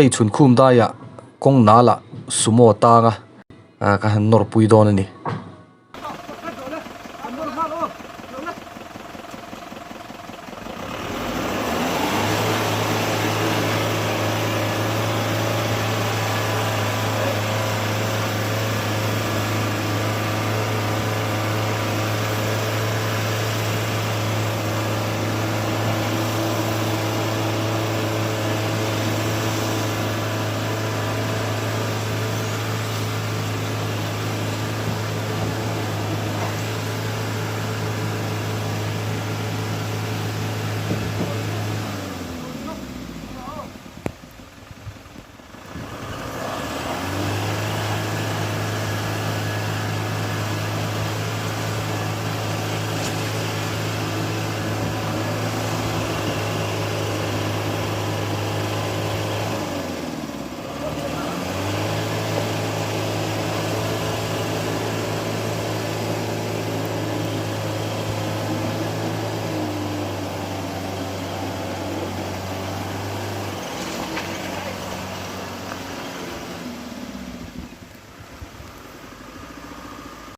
Hei chhunkhum daiah kawng nalah sumo a tang a, ka han nawr pui dawn a ni.